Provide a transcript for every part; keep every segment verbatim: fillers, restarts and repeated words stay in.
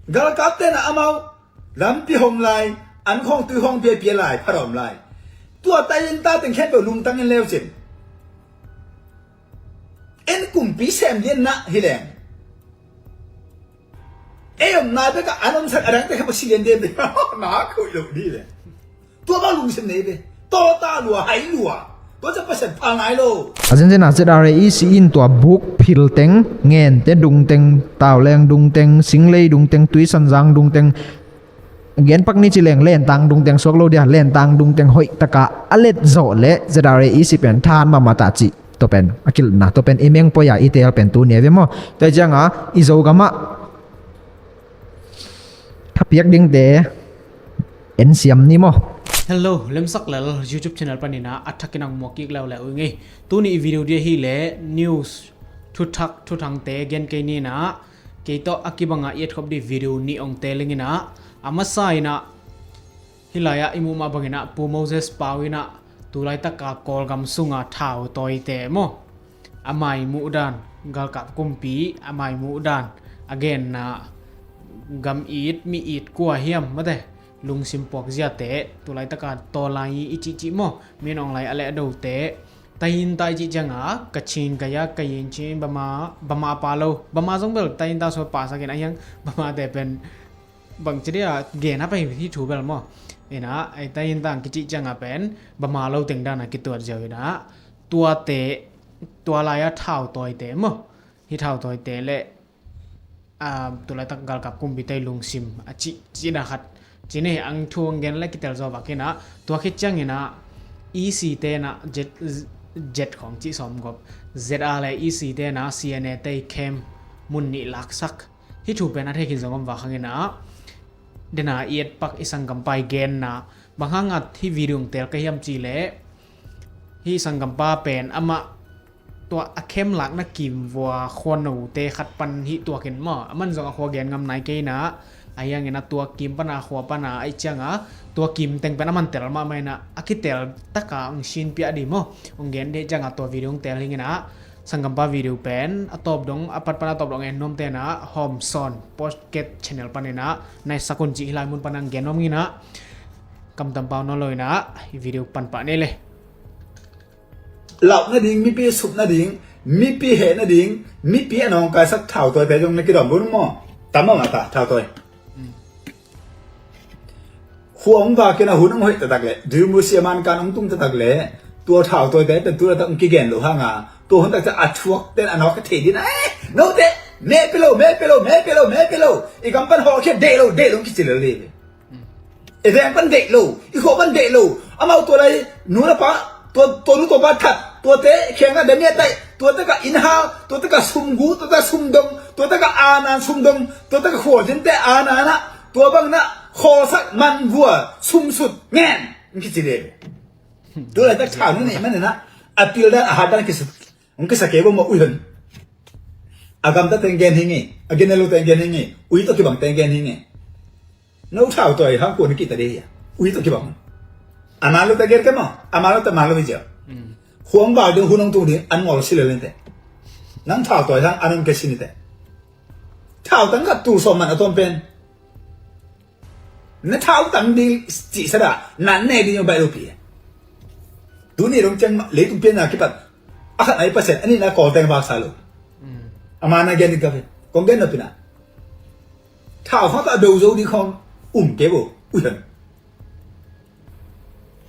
Galkap tenah amau lampi hong lai, an khawng tui khawng piapia lai, pharom lai. Tua tai inn ta teng khempeuh lungtang in leucin en kumpi sem lianna hi leng. Ei om nai bekah an omsak a dangte kha pasi lian de be. Na khuih lo di le. Tua bang lungsim nei be. Tawta lua, hai lua. Tua ca Pasian pha ngai lo. A zenzen a Z R A E C in tua buk phil teng, ngente dung teng, tauleng dung teng, singlei dung teng, tuisanzang dung teng, genpak ni ci leng lentang dung teng suak lo dia, lentang dung teng hoih taka a let zawh le Z R A E C pen thahat mahmah ta ci. Tua pen a kilhna, tua pen i meng poi a i tel pen tu ni a ve maw? Tua cianga i Zogamah thapiak dingte en siam ni maw? Hello, Lemsak Lal YouTube channel panina a thakin ang muak kik leuleu ing ei. Tuni i video dia hi le news thuthak thuthangte gen kei nina, kei tawh a kibanga i etkhop di video ni ong telingina, a masa ina hilai-ah i muh mah bangin ah Pu Moses Pau in ah tulaitaka Kawlgam sunga thautawite maw, a maimuh dan, galkap kumpi a maimuh dan, a genna gam it mi it kua hiam mate, lungsim puakziate tulaitaka tawlai i cihcih maw, min ong lai a leh dote, tainta i cih cianga Kachin kaya kayin chin bama, bama pa lo, bama zong bel tainta sua pasakin a hiang bamate pen bangci dia gen a pai hi thu bel maw. Ina ai ta in tang kici cianga pen bama lo teng dana kituat ziau ina tuate, tua laia thautawite maw, hi thautawite le tulaitak galkap kumpi tei lungsim a ci, ci da khat ci nei ang thu ang gen le kitel zaw vakina. Tua khit ciangina E C tena jet, jet khong ci sawm gop Z R le E C tena C N A tei kem mun nih laksak. Hi thu pen a thei khin zong om va khangin ah dena i et pak i sanggampa i genna bang hang at hi video tel ka hiam ci le hi sanggampa pen amah tua a khem lakna kim vua khua note khat pan hi tuakin maw, aman zong a khua gen ngam nai kei na a hiangin a tua kim pana khua pana a i cianga tua kim teng pen aman tel mahmah ina a kitel taka ang sin piah di maw, ang gen deh cianga tua video ang tel hingina. Sanggampa video pen a tawp dong a pat pan a tawp dong en nuam tena Hawm Sawn Podcast channel panina nai sakun cih hilai mun panang gen nuam ngina. Kamtam pau nawn lo ina i video pan pah nei le. Lauh nading, mipi sup nading, mipi heh nading, mipi a nawngkaisak thautawi pe zong na kidawm bun maw? Tam maw mata thautawi. Khua hong vakin a hun hong hoih taktak leh, Dream Lucy a man kan hong tung taktak leh, tua thautawite pen tu latak hong kigen lo hanga, tua hun taktak a thuak ten a nawk ka thei din a, eh, note, meh pe lo, meh pe lo, meh pe lo, meh pe lo, i gam pan hawh khia deih lo, deih lo hong kici lel dih. I veng pan deih lo, i khua pan deih lo, amau tua lai, nu le pa, tua, tua nu tua pa that, tuate, khiangna damiat taih, tua taka inn hau, tua taka sumgu, tua taka sumdong, tua taka anan sumdong, tua taka khualzinte anan ah, tua bangna khawlsak man vua sumsut ngen in kici le. Tu laitak thau nung neih manina a pildan a hatdan kisa, hong kisa kei bo mah uihan. A gamta teng gen hi ngei, a gen a lo teng gen hi ngei, ui tawh kibang teng gen hi ngei. No thau tawh hang kuan kita dei hia, ui tawh kibang. A man lo ta gen kei maw, a man lo ta man lo hi cia. Huang bal ding hun hong tung ding an ngol si le lente. Nang thau tawh hang an hong kei si nite. Thau tang khat tul sawm man a tawm pen. Na thau tang ding cih sada nan ne ding baih lo pi. Tuni dong ciang leitung pianna kipat a khat ai Pasian a nihna Kawlteng vak sa lo. A man a gen ding ka ve kong gen nopina. Thau khawng tah do zo ding khawng um kei bo uihan.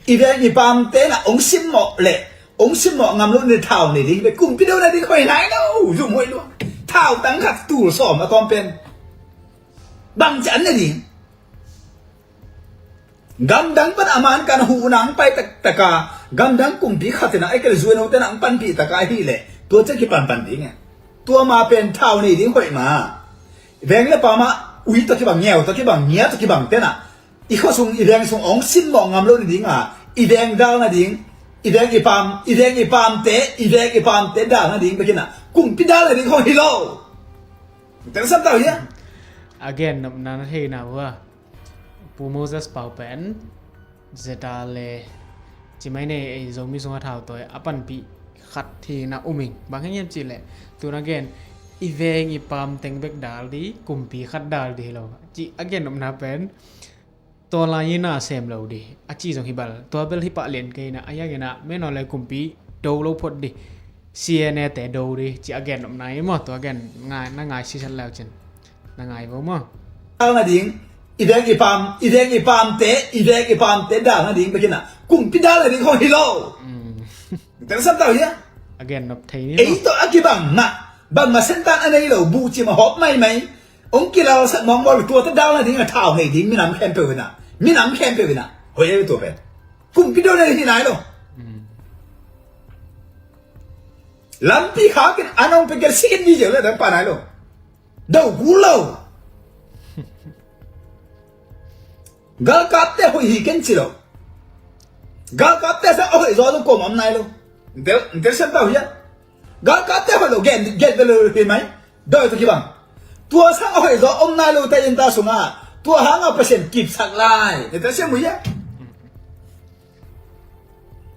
I veng i pamte na ong simmawh le ong simmawh ngam lo ni thau nei ding hi ve, kumpi do na ding khoi nai lo, zum hoi lo. Thau tang khat tul sawm a tawm pen bang ci an na ding. Gamdang pan a man kan huh nang pai taktaka gamdang kumpi khatina ai kele zuai note nang panpih taka ahi le tua cia kipanpan ding e. Tua ma pen thau nei ding hoih ma. Veng le pama ui ta kibang, ngeu ta kibang, ngia ta kibang tena i khua sung i veng sung ong simmawh ngam lo ni dinga i veng dal na ding, i veng i pam, i veng i pamte, i veng i pamte dal na ding bekina kumpi dal na ding khong hi lo. Teng sam tau hia. Again nopna na thei na hua. Pu Moses Pau pen zeta le ci mai nei ei Zomi sung a thau toi a panpih khat hi na uming bang heng hiam ci le tuna gen I veng i paam teng bek dal di, kumpi khat dal di hi lo. Ci a gen nopna pen, tua lai i na sem lo di. A ci zong hi bal, tua bel hi pah lian kei na, a hiang ina, men on lai kumpi, do lo phot di. C N A te do di, ci a gen nopna i maw, tua gen ngai, na ngai sisat lau cin. Na ngai vo maw. Dal nading, i veng i paam, i veng i paam te, i veng i paam te dal nading bek ina. Kumpi dal nading khong hi lo. Mm. Teng sam tau hia? A gen nop thei ni. Ei maw. To a kibang na, bang ma sen tan a nei lo, bu ci ma hop mai mai. Ong kilal sak mong mol tua te dal nading a thau nei ding, minam khempeuh ina. Minam khempeuh ina. Hoi ei tua pen. Kumpi do nei hi nai lo. Mm. Lampi kha kin anong pe gel sikin di jel le dang pa nai lo. Do gu lo. Galkapte hoih hi ken ci lo. Galkapte sa a hoih zaw zong kuamah om nai lo. Ntel, ntel sem tau hia. Galkapte hoih lo gen, gen ve lo hi mai. Doi to kibang. Tua sang a hoih zaw om nai lo ta in ta sunga. Tua hanga Pasian kipsak lai. Ntel sem uh hia.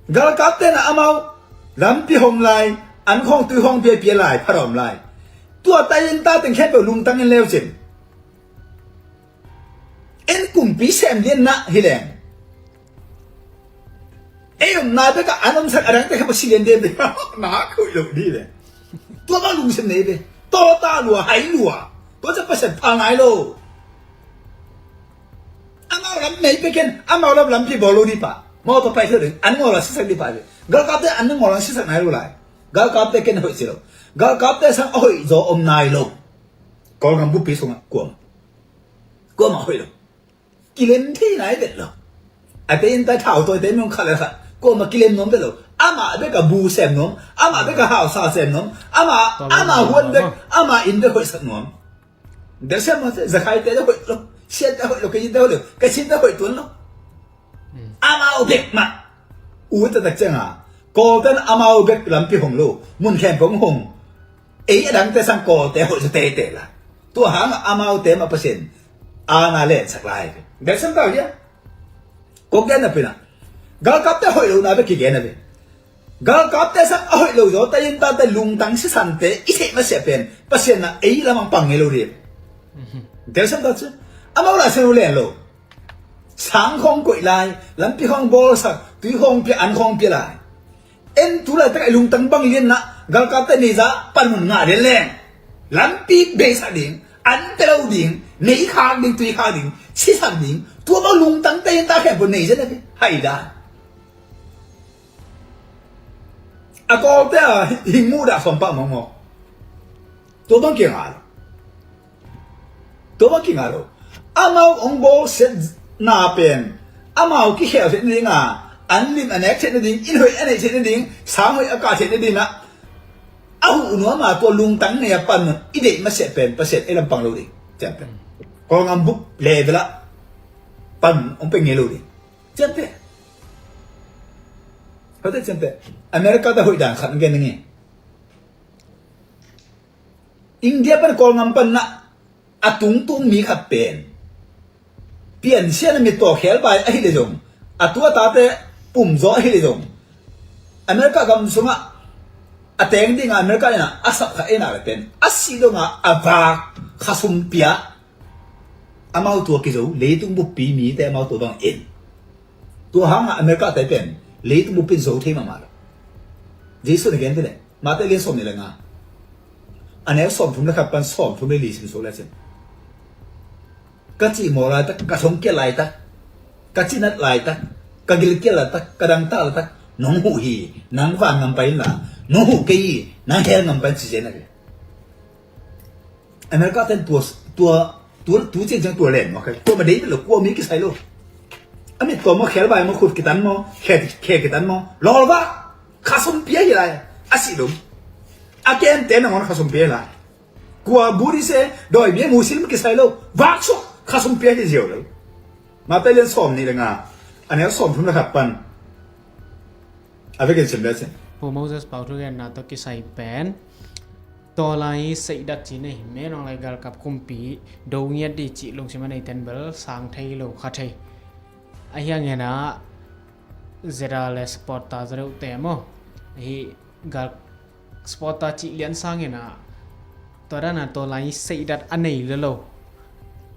Galkapte na amau lampi hong lai, an khong tui khong pia pia lai, pharom lai. Tua ta in ta teng khempeuh lungtang in leu cin. En kumpi sem lian na hi leng. Ei om na bek a an om sak a dang te khempeuh si lian den de. Na khui lo di le. Tua bang lungsim nei be. Tua ta lua, hai lua. Tua ca Pasian pha ngai lo. Amau lam nei pe ken, amau lam lampi bawl lo di pah. Mau pa pai theu ding, an ngawl a sisak di pah ve. Galkapte an ngawl a sisak nai lo lai. Galkapte ken hoih ci lo. Galkapte sang a hoih zaw om nai lo. Kawlgam buppi sungah kuamah. Kuamah hoih lo. Kilem thei nai vet lo. A te in ta thau tawi te mong khat le khat. Kuamah kilem nuam vet lo. Amah bek a bu sem nuam. Amah bek a hausa sem nuam. Amah, amah huan bek, amah inn bek hoihsak nuam. Delsiam mah te, Zakhaite te hoih lo, Siante hoih lo, Kajinte hoih lo, Kachinte hoih tuan lo. Amau bek mah. U taktak cianga Kawlten amau bek lampi hong lo, mun khempeuh hong. Ei a dangte sang Kawlte hoih zaw teitei la. Tua hanga amaute mah Pasian ana lensak lai. Delsiam tau hia. Kong gen na pina. Galkapte hoih lo na bek kigen a ve. Galkapte sang a hoih lo zaw ta in tate lungtang sisante i theih masiah pen Pasian na ei lamang pang ngei lo ding. Delsiam ta ci. Amau la sinu len lo. Sang khong koih lai, lampi khong bawlsak, tui khong pia, an khong pia lai. En tu laitak i lungtang bang lianna galkapte nei za panmun ngah lian leng. Lampi beisak ding, an pia lo ding, mei khak ding, tui khak ding, sisak ding, tua bang lungtang te in ta khempeuh nei zen a ve. Hai dan. A Kawlte a hing muh dah sawm pah mawkmawk. Tua bang kiangah lo. Tua bang kiangah lo. Amau hong bawlsiatna pen amau kikhel theih nadinga, an lim a nek theih nading, inn hoih a neih theih nading, sang hoih a kah theih nadingah a huh nuama tua lungtang nei a panmun i deih masiah pen Pasian ei lampang lo ding. Ciamteh. Kawlngam bup level ah panmun hong pia ngei lo ding. Ciamteh. Hote ciamteh. America te hoih dan khat gen ning e. India pan Kawlngam pan na a tungtung mi khat pen piansian a mittaw khelbai ahi le zong, a tu a tate pumzaw ahi le zong, America gam sungah a teng dinga America ina a sap kha eina le pen a sih donga a vak khasum pia. Amau tua kizo, leitung buppi mite amau tua bang en. Tua hanga America te pen leitung buppi in zo thei mahmah lo. Jesu na gen te le, Mate lian sawm ni le nga, a neu sawm thum le khat pan sawm thum le li sim suak le cin. Ka cih maw laitak, ka thong kia laitak, ka cinat laitak, ka gil kia laitak, ka dangtak laitak, nong huh hi, nang van ngam pai in la, nong huh kei hi, nang hel ngam pai in ci zen a ve. America ten tua, tua, tua, tu cin cang tua len mawk kei. Tua ma dei lo, kua mi kisai lo. A mit tua maw, khel bai maw, khut kitan maw, khe, khe kitan maw. Lol va. Khasum pia hi lai. A si dum. A ken ten nangon khasum pia hi lai. Kua Buddhist e, doi bia Muslim kisai lo. Vak suk. Khasum pia hi ziau lo. Mate lian sawm ni le nga. A neu sawm thum le khat pan. A vekin sim le cin. Pu Moses Pau thugenna tawh kisai pen. Tua lai seidat ci nei, menong lai galkap kumpi do ngiat di cih lungsim a nei ten bel sang thei lo kha thei. A hiang hena zeda le supporter za deuh te maw. Hi gal supporter cih lian sang hena Tua dana tua lai seidat a nei lelo.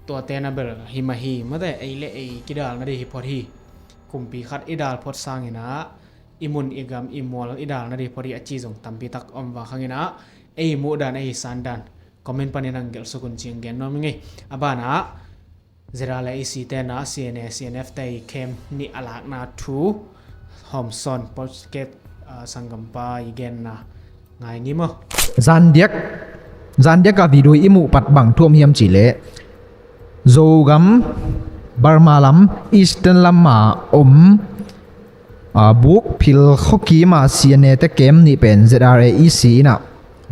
Tua tena bel hi mah hi, mate ei le ei kidal na dih hi phot hi. Kumpi khat i dal phot sangina i mun i gam i mual i dal na dih phot hi a ci zong tampi tak om vak hangina ei muh dan ei san dan comment panin ang gelh sukun ciang gen nuam i ngei. A bana Zera le isi tena C N A C N F te i kem nih a lakna thu Homson Podcast, ah, sanggampa i genna ngai ni maw? Zandiak, zandiak a video i muh pat bang thu om hiam cih leh Zogam Burma lam Eastern lam a om, ah, Bukphil khuakim a C N A te kem nih pen Z R A E C ina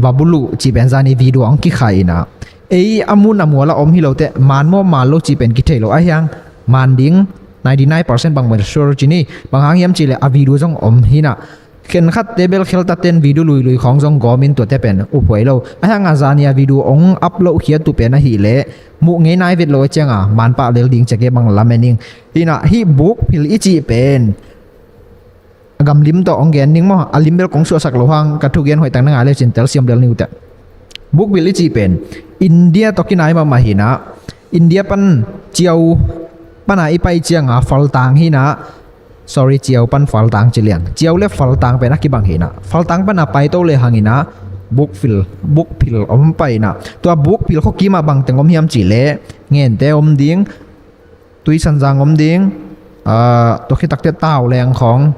va buluh cih pen zani video ang kikhai ina ei a mun a mual a om hi lo te man maw man lo cih pen kithei lo a hiang man ding ninety nine percent bang vel sure cih ni. Bang hang hiam cih leh a video zong om hina khenkhat te bel khelta ten video luilui khawng zong gawmin tuate pen uphuai lo a hiang a zani a video ong upload khiat tu pen ahih leh muh ngei nai vet lo a cianga manpah lel ding ciake bang lamen ing. Ina hih Bukphil i cih pen a gamlim tawh hong gen ning maw? A lim bel kong suahsak lo hang ka thugen hoih tak na ngai le cin telsiam lel ni uh teh. Bukphil i cih pen India tawh kinai mahmah hina India pan Ciau pana i pai cianga Faltang hina. Sorry, Ciau pan Faltang ci liang. Ciau le Faltang pen a kibang hina Faltang pana pai to le hangina Bukphil, Bukphil om pai ina. Tua Bukphil khuakim a bangteng om hiam cih leh Ngente om ding, Tuisanzang om ding, ah, tua khit takte Tauleng khawng.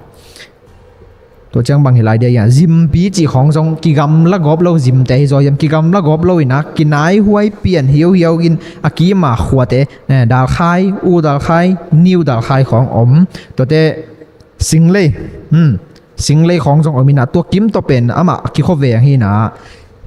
Tua ciang bang hi lai dia ia Zimpi cih khawng zong kigamla gawp lo Zimte hi zaw hiam kigamla gawp lo ina kinai huai pian hiauhiau in a kima khuate, eh, Dalkhai, U Dalkhai, Niu Dalkhai khawng om. Tuate Singlei, hmm, Singlei khawng zong om ina tua kim tawh pen amah kikhua veng hina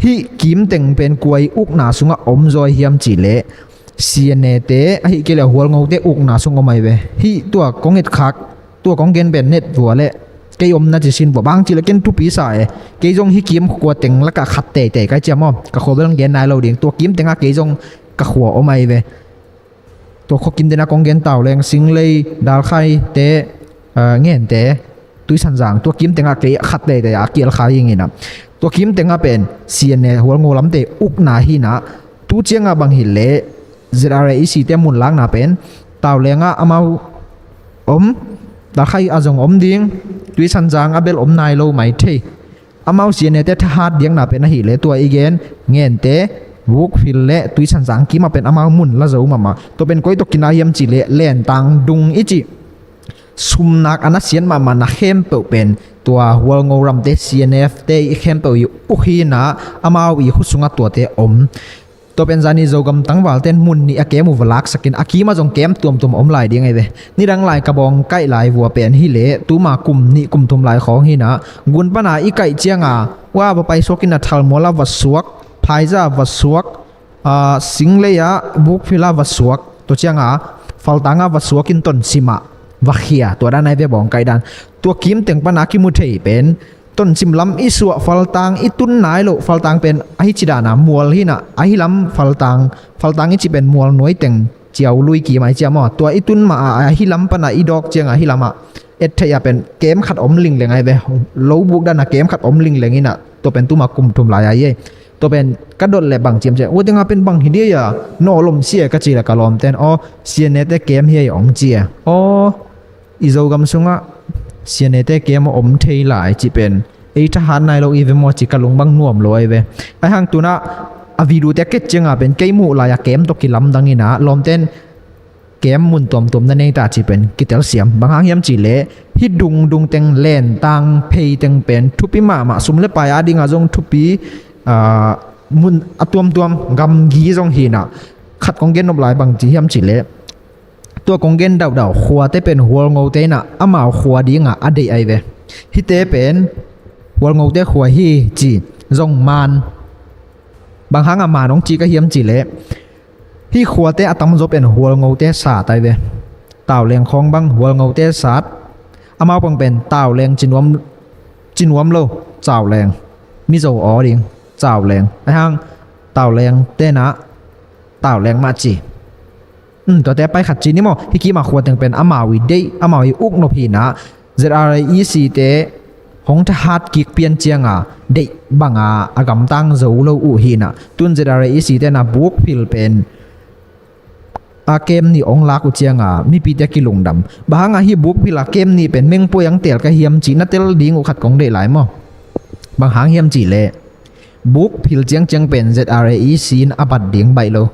hih kim teng pen kua i ukna sungah om zaw hiam cih leh C N A te ahih kei leh Hualngote ukna sung om ai ve. Hih tua kong etkhak tua kong gen pen net vua le kei omna ci sin vua bang cih leh ken thupi sa e. Kei zong hih kim khua teng lakah khat teitei kai ciam aw ka khua bel gen nai lo ding tua kim tengah kei zong ka khua om ai ve. Tua khua kim tena kong gen Tauleng, Singlei, Dalkhai te, ah, Ngente, Tuisanzang tua kim tengah kei khat teitei a kiel kha ing ina. Tua kim tengah pen C N A Hualngo lamte ukna hina tu ciangah bang hi leh Z R A E C te mun lakna pen Taulengah amau om, Dalkhai a zong om ding, Tuisanzang a bel om nai lo mai thei. Amau C N A te thahat diakna pen ahih leh tua i gen Ngente, Bukphil le Tuisanzang kimah pen amau mun la zo mahmah. Tua pen koi tawh kinai hiam cih leh Lentang dung i cih sumnak a na sian mahmah na khempeuh pen tua Hualngo ramte C N F te i khempeuh i uk hina amau i khut sungah tuate om. Tua pen zani Zogam tangvalten mun nih a kem uh va laksakin a kimah zong kem tuamtuam om lai ding ai ve. Nidang lai ka bawng kaih lai vua pen hi leh tuma kum nih kum thum lai khawng hina gun pana i kaih cianga ua va paisuakin a Thalmuala va suak, Phaiza va suak, ah, Singlei ah Bukphila va suak, tua cianga Faltanga va suakin Tonsimah va khia, tua dan ai ve bawng kaih dan. Tua kim teng pana kimu thei pen Tonsim lam i suah Faltang i tun nai lo, Faltang pen ahi ci dana mual hina ahi lam Faltang, Faltang i ci pen mual nuai teng Ciau lui kim ai ciam aw. Tua i tun mah a ahi lam pana i dawk cianga ahi lamah et theih a pen kem khat om lingleng ai ve. Lo buk dana kem khat om lingleng ina tua pen tuma kum thum lai ai ei. Tua pen ka dot le bang ciam ciam ua tenga pen bang hi dia ia nawlom sia ka ci le ka lawmten aw C N A te kem hi ai ong cia aw. I Zogam sungah C N A te kem a om thei lai cih pen ei thahat nai lo i ve maw ci ka lung bang nuam lo ai ve. Ai hang tuna a video te ket cianga pen kei muh lai a kem tawh kilamdang ina lawmten kem mun tuamtuam na nei ta cih pen kitelsiam bang hang hiam cih leh hih dungdung teng Lentang phei teng pen thupi mahmah sum le pai a dinga zong thupi, ah, mun a tuamtuam gamgi zong hina khat kong gen nop lai bang ci hiam cih leh tua kong gen dauhdauh khuate pen Hualngote ina amau khua dinga a deih ai ve. Hihte pen Hualngote khua hi ci zong man bang hanga man ong ci ka hiam cih leh hih khuate a tamzaw pen Hualngote sat ai ve. Tauleng khawng bang Hualngote sat. Amau pang pen Tauleng ci nuam, ci nuam lo, Cauleng. Mizo aw ding Cauleng ai hang Tauleng tena Tauleng mah ci. Tuate pai khat ci ni maw? Hih kima khua teng pen amau i deih amau i uk nop hina Z R A E C te hong thahat kik pian cianga deih banga a gamtang zo lo uh hinah, tun Z R A E C tena bukphil pen a kem nih ong lak uh cianga mipite a kilungdam. Bang hanga hih bukphil a kem nih pen mengpuai ang tel ka hiam cih na tel ding uh khat kong deih lai maw? Bang hang hiam cihleh bukphil ciangciang pen Z R A E C in a bat ding baih lo.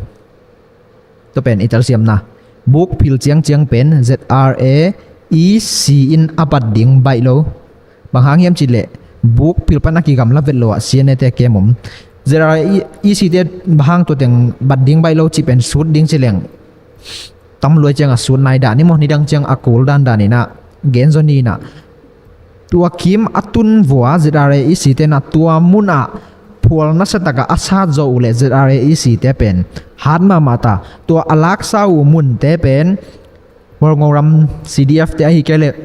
Tua pen i telsiamna. Bukphil ciangciang pen Z R A E C in a bat ding baih lo. Bang hang hiam cihleh bukphil pan a kigamla vet lo ah C N A te kem om. Z R A E C te bang hang tua teng bat ding baih lo cih pen sut ding cileng tam luai cianga sut nai dah ni maw, nidang ciang a kul dandan inah gen zaw ninah. Tua kim a tun vua Z R A E C tenah tua munah phual nasiataka a sat zawh uhleh Z R A E C te pen hat mahmah ta. Tua a laksa uh munte pen Hualngo ram C D F te ahi kei leh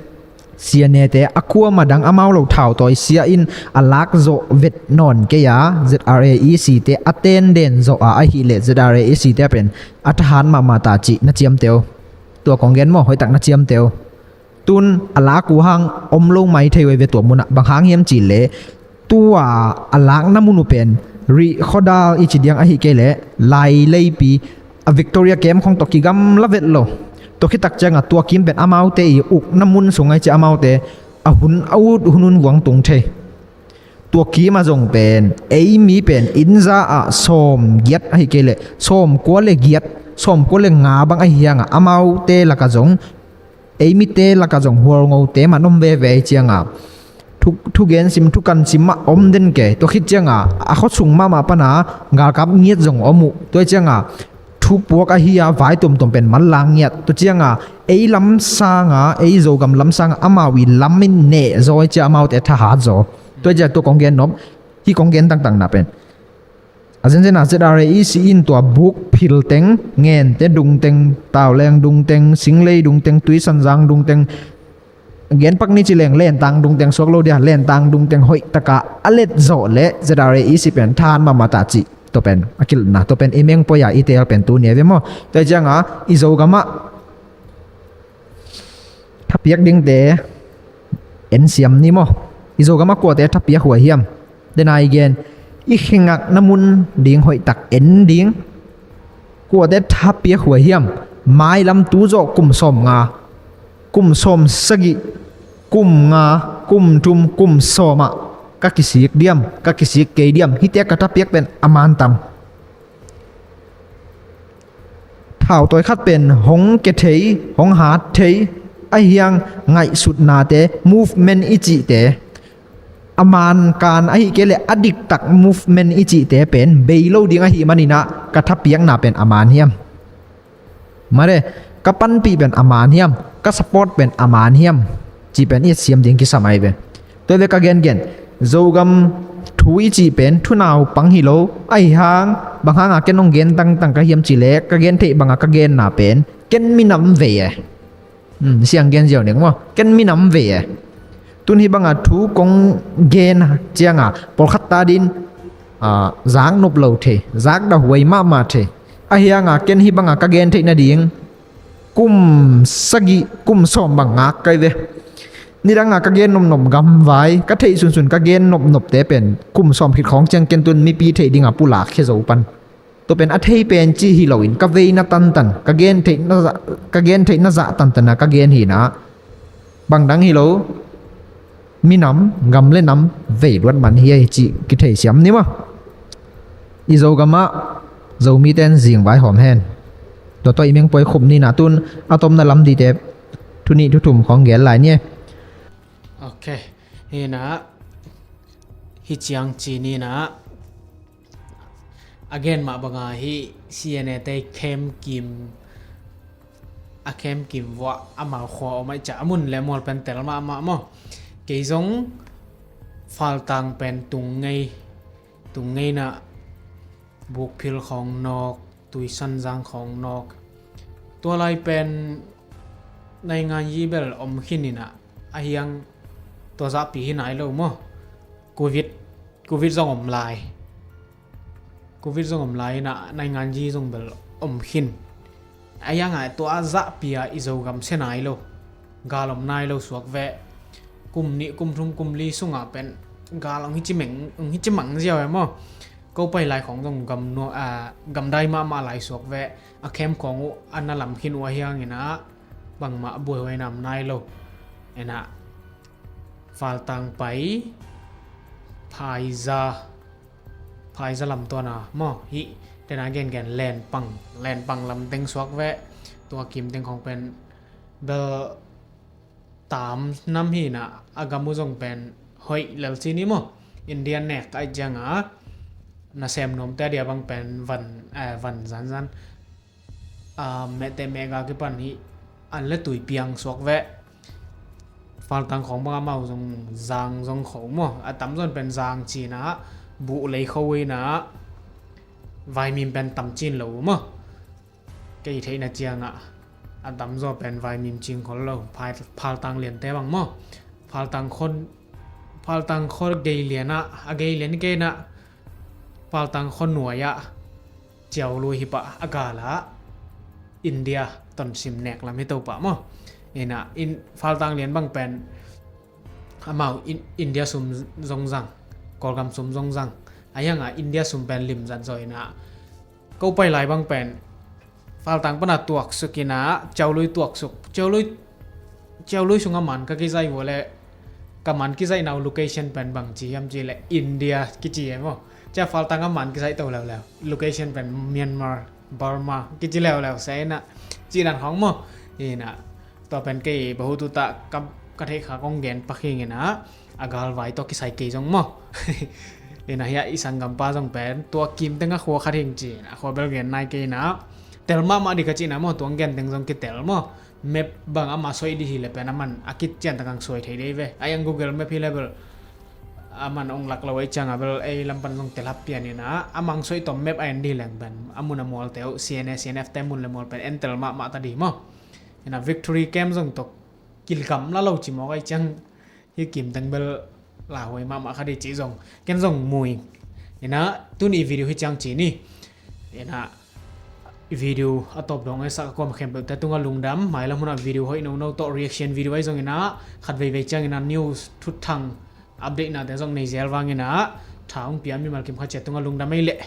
C N A te a kuama dang amau lo thautawi sia in a lak zawh vet nawn kei a, Z R A E C te a tenden zawh a ahihleh Z R A E C te pen a thahat mahmah ta cih na ciamteh uh. Tua kong gen maw, hoihtak na ciamteh uh. Tun a lak uh hang om lo mai thei uh ei ve tua munah. Bang hang hiam cihleh tua a lakna mun uh pen Rih Khuadal i ci diang ahi kei leh Lai Leipi a Victoria kem khong tawh kigamla vet lo. Tua khitak cianga tua kim pen amaute i ukna mun sung ai ci amaute a hun a ut hun hun vuang tung thei. Tua kima zong pen ei mi pen innza ah sawm giat ahi kei leh sawm kua le giat, sawm kua le nga bang ahi hianga amaute laka zong, ei mite laka zong Hualngote man om veve ahi cianga thu, thugen sim, thukan sim mah om den kei. Tua khit cianga a khuasung mahmah pana galkap ngiat zong om uh. Tua cianga thupuak ahi a vai tuamtuam pen manlang ngiat. Tua cianga ei lam sanga, ei Zogam lam sanga amau i lam in neh zaw cia amaute thahat zaw. Tua cia tua kong gen nop, hih kong gen tangtangna pen a zenzen a Z R A E C in tua bukphil teng, Ngente dung teng, Tauleng dung teng, Singlei dung teng, Tuisanzang dung teng, genpak ni cileng Lentang dung teng suak lo dia, Lentang dung teng hoihtaka a let zawh leh Z R A E C pen thahat mahmah ta cih tua pen a kilna, tua pen i mengpoi a i teel pen tu ni a ve maw? Tua cianga i Zogamah thapiak dingte en siam ni maw? I Zogamah kuate thapiak huai hiam? Dena i gen i khengakna mun ding hoihtak en ding. Kuate thapiak huai hiam? Mailam tu zawh kum sawm nga, kum sawm sagih, kum nga, kum thum, kum sawmah ka kisik diam, ka kisik kei diam? Hihte ka thapiak pen a man tam. Thautawi khat pen hong ke thei, hong hat thei, ahiang ngaihsutnate, movement i cihte, a mankan ahi kei leh a diktak movement i cihte pen bei lo ding ahi maninah ka thapiakna pen a man hiam? Mare, ka panpih pen a man hiam? Ka support pen a man hiam? Cih pen i et siam ding kisam ai ve. Tua ve ka gengen Zogam thu i cih pen thunaupang hi lo. Ahi hang bang hanga ken hong gen tangtang ka hiam cih leh ka gen theih banga ka genna pen ken minam vei e. Hmm, siang gen ziau ning maw? Ken minam vei e. Tun hih banga thu kong gen cianga pawlkhat ta din ah, zak nop lo thei, zak dah huai mahmah thei. Ahianga ken hih banga ka gen theih nading kum sagih, kum sawm bang ngak kai ve. Nidanga ka gen nopnop gamvai, ka theih sunsun ka gen nopnopte pen kum sawm khit khawng ciang ken tun mipi theih dinga pulak khia zo pan. Tua pen a thei pen cih hi loin ka veina tantan, ka gen theihna zah, ka gen theihna zah tantana ka gen hinah bang dang hi lo. Minam, gam le nam vei luat man hi ei cih kithei siam ni maw? I Zogamah Zomite in zing vaihawm hen. Tua tawh i mengpoi khup ninah tun a tomna lam dite thu nih thu thum khawng gel lai ni e. Ok. Hinah hi ciang ci ninah a gen mah banga hi C N A te khemkim, a khemkim vuah amau khua om aih ciah a mun le mual pen tel mahmah maw? Kei zong faltang pen tung ngei, tung ngeinah bukphil khawng nawk, tuisanzang khawng nawk. Tua lai pen naingan yi bel om khin inah ahiang tua zahpi hi nai lo maw? Covid, Covid zong om lai. Covid zong om lai inah naingan yi zong bel om khin. Ahianga tua zahpia i Zogam sia nai lo, gal om nai lo suak veh. kum nih, kum thum, kum li sungah pen gal hong hi cimeng, hong hi cimang ziau e maw. Ko pai lai khawng zong gam nua, a, gamdai mahmah lai suak ve, a camp khawng uh a na lam khin uh ahi hangin ah bangmah buaihuai nam nai lo. Ena, Faltang pai, Phaiza, Phaiza lam tuana maw, hih tena gengen Lenpang, Lenpang lam teng suak ve, tua kim teng khawng pen bel tam nam hi na, a gam uh zong pen hoih lel ci ni maw. India nek ai cianga nasem nuamte a dia bang pen van, eh, van zanzan, ah, mehte mehga kipan hi an le tui piang suak ve. Faltang khawng bang amau zong zang zong kho maw, a tamzawn pen zang cina buh lei kho ina vaimim pen tam cin lo maw. Kei theihna ciangah a tamzaw pen vaimim cing khol lo. Phal-, Faltang liante bang maw, Faltang khon, Faltang khon gei lianah, a gei lian keinah Faltang khon nuaiah Ciaului hi pah a galah India tonsim nek lam hi to pah maw. Ina in Faltang lian bang pen amau in, India sum zong zang, Kawlgam sum zong zang, a hianga India sum pen lim zat zaw ina. Ko pai lai bang pen Faltang pana tuaksuk ina, Ciaului tuaksuk, Ciaului, Ciaului sunga man ka kizai vua le, ka man kizai nau location pen bang ci hiam ci le India kici e maw. Cia Faltang a man kizai to leuleu, location pen Myanmar, Burma kici leuleu se ina, ci dan khawng maw. Ina, tua pen kei bahu tuta ka, ka theih kha kong gen pak hing ina, a galvai tawh kisai kei zong maw. Ina hia i sanggampa zong pen tua kim teng a khua khat hing ci ina, khua bel gen nai kei ina, tel mahmah di ka ci ina maw, tuang gen teng zong kitel maw. Map bang ama soi di hi le pen aman a kit cian takang soi thei dei ve. A yang Google Map hi le bel aman ong lak lo ei cianga bel ei lampan zong tel hap pian ina, amang soi tom map a en di leng pen a mun a mual teu, C N A, C N F te mun le mual pen en tel mahmah ta di maw. Ina Victory Camp zong tok kilkam la lo ci mawk ai ciang hi kim teng bel lauhuai mahmah kha di ci zong ken zong mui. Ina tuni video hi ciang ci ni. Ina video a tawp dong e sak a kuam khempeuh te tunga lungdam, mailam hunah video hoih nono tawh reaction video ai zong ina khat veivei ciang ina news thuthang update nate zong nei zel vang ina tha hong pia mimal kim khat cia tunga lungdam ei leh.